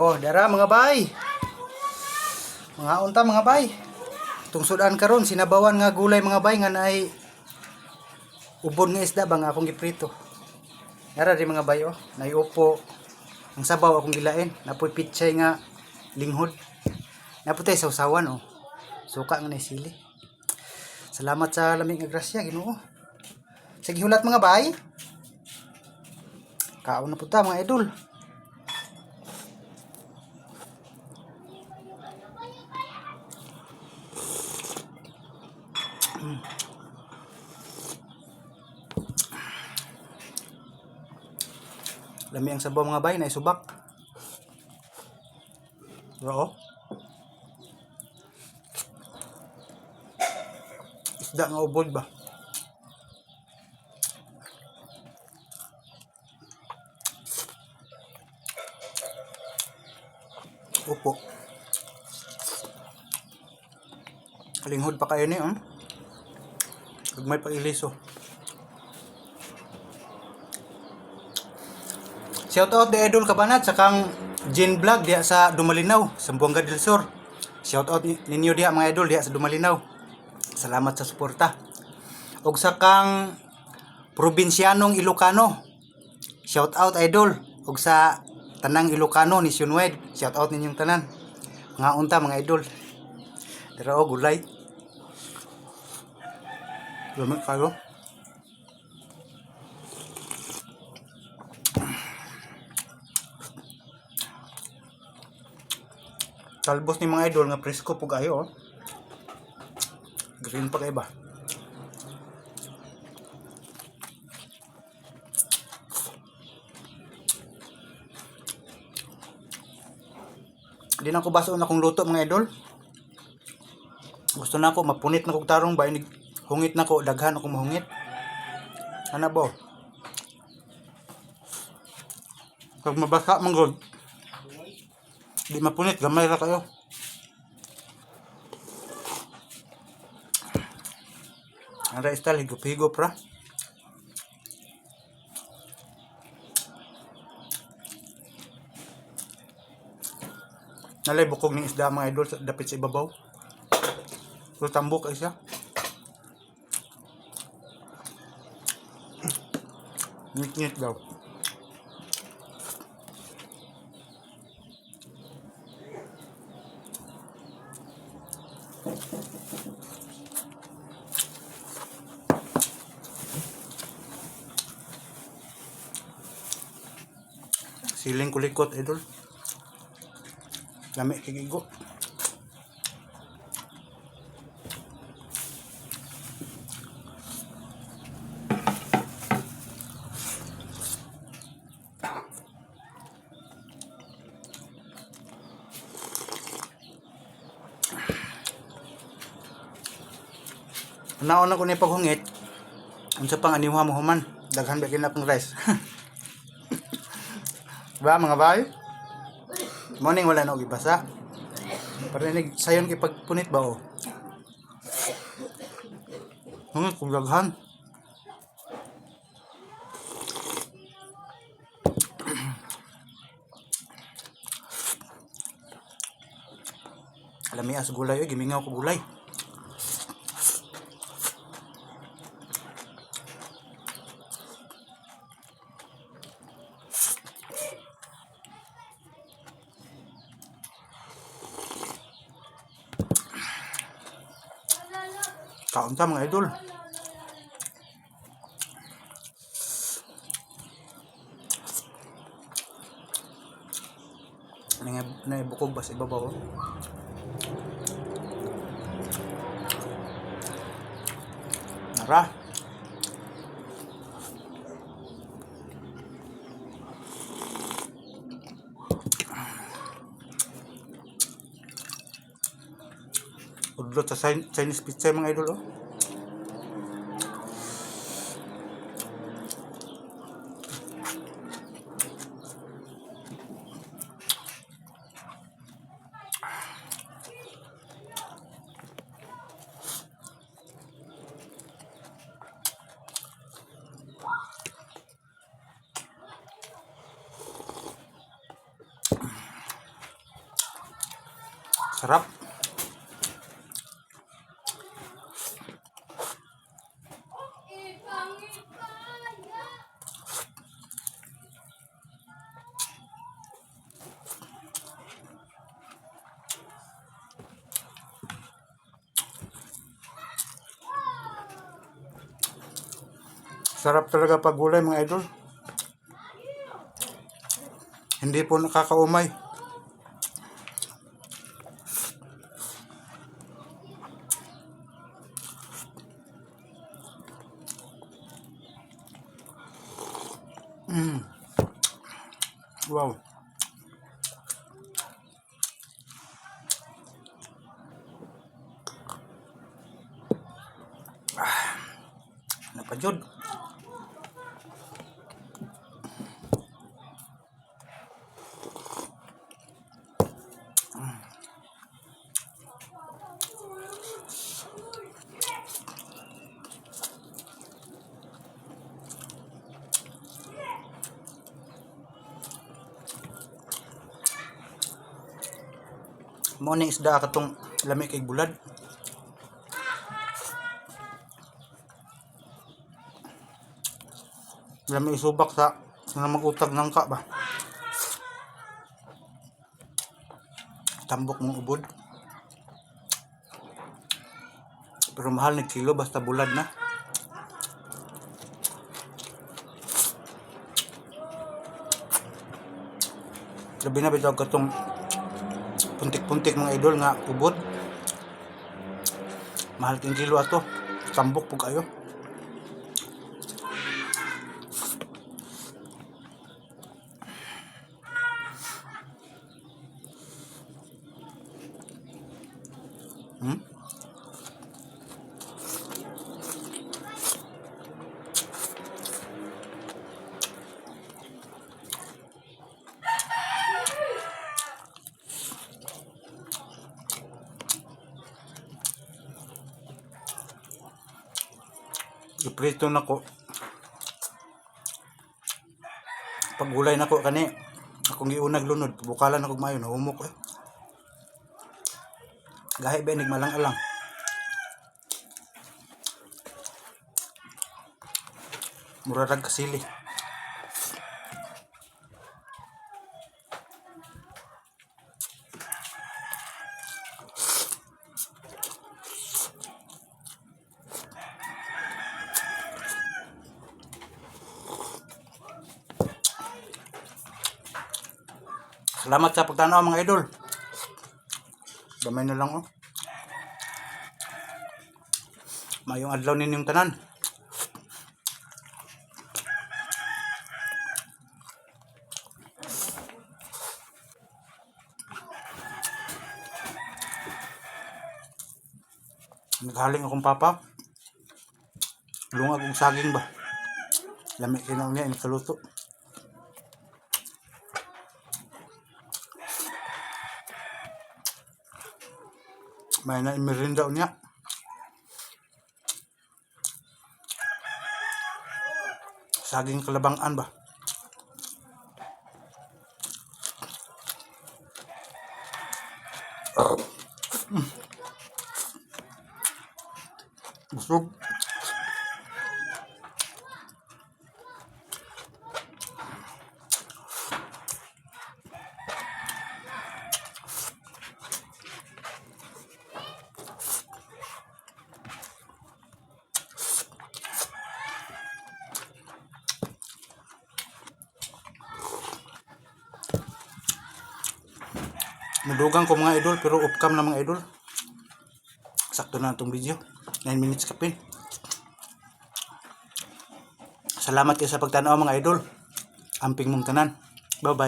Oh, dara mga bay. Mga unta mga bay. Tungsudan karon sinabawan nga gulay mga bay nga naay ubon nga isda ba nga akong giprito. Dara di mga bay oh, naay upo. Ang sabaw akong gilain, napoy pichay nga linghod. Napoy tay sawsawan oh. Suka nga naay sili. Salamat sa lami nga grasya Ginoo. Sige hulat mga bay. Kaon na pud ta mga idol. Lami ang sabaw mga bay, naisubak. Oo. Isda nga ubod ba? Opo. Linghod pa kayo ni, oh. Gagmay pa iliso. Shout out the Idol Kabanat sa kang Jin Vlog diha sa Dumalinaw, Sambuanga del Sur. Shout out ninyo diha mga idol diha sa Dumalinaw. Salamat sa suporta. Og sa kang probinsyanong Ilocano. Shout out idol og sa tanang Ilocano nationwide. Shout out ninyong tanan. Mga unta mga idol. Dira og gulay. Lami kayo. Talbos ni mga idol nga presko pug ayo. Oh. Green pa kay ba? Di na ko baso na akong luto mga idol. Gusto na ako mapunit na kog tarong ba inig hungit na ko daghan ako mahungit. Ana ba? Pag mabasa man gud. Di mapunit gamay ra kayo. Ang rice style higop-higop ra. Nalay bukog ng isda mga idol dapit sa ibabaw. Pero tambok ay siya. Ngit-ngit daw. Siling kulikot idol. Lami kigigo. Naon na ko ni paghungit. Unsa pang aniwa mo human? Daghan ba kina akong rice. Ba mga bay? Morning wala na og ibasa. Para ni sayon kay pagpunit ba oh. Hungit kung daghan. Lami as gulay oy, gimingaw ko gulay. Kaon ta mga idol. Naibukog ba sa ibabaw? Oh. Nara. Udlot sa Chinese pizza mga idol oh. Sarap. Sarap talaga pag gulay, mga idol. Hindi po nakakaumay. Wow. Ah, napajod. Mao ning isda katong lami kay bulad. Lami isubak sa nga magutag nangka ba. Tambok mong ubod. Pero mahal ni kilo basta bulad na. Labi na bitaw katong puntik-puntik, mga idol, nga ubod. Mahal king kilo ato. Tambok po kayo. Iprito na ko. Paggulay na ko kani. Akong giunag lunod, bukalan ako maayo, nahumok eh. Gahi ba malang-alang. Mura rag kasili. Salamat sa pagtanaw, mga idol. Gamay na lang oh. Mayong adlaw ninyong tanan. Naghaling akong papa. Lungag og saging ba. Lami kinaw niya kaluto. May na merinda niya. Saging kalabangan ba? Busog. Mudugang ko, mga idol, pero off cam na, mga idol. Sakto na itong video. 9 minutes kapin. Salamat kayo sa pagtanaw, mga idol. Amping mong tanan. Bye bye.